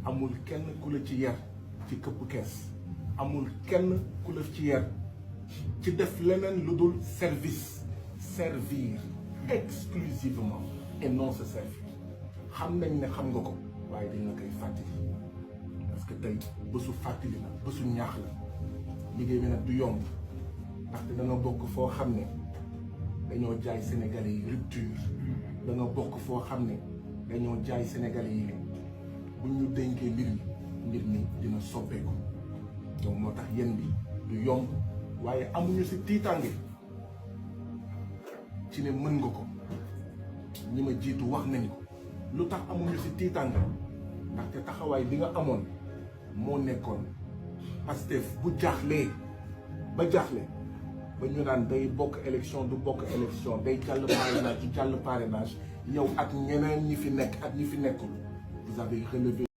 amul kenn ku la ci yar ci këpp kees amul kenn ku la ci yar ci def leneen lu dul servir exclusivement et non se servir xam nañ ne xam nga ko waaye dañ la koy fàttali parce que tey bésu fàttali la bésu ñaax la liggéey bi nag du yomb ndaxte da nga bokk foo xam ne dañoo jaay Sénégalais yi rupture da nga bokk foo xam ne dañoo jaay Sénégalais yi bu ñu dénkee mbir mi dina soppeeku donc moo tax yéen bi du yomb waaye amuñu si tiitaange ci ne mën nga ko ñi ma jiitu wax nañ ko lu tax amuñu si tiitaange ndaxte taxawaay bi nga amoon moo nekkoon Pastef bu jaaxlee ba ñu naan day bokk élection du bokk élection day jàll parrainage du jàll parrainage yow ak ñeneen ñi fi nekk ak ñi fi nekkul vous avez relevé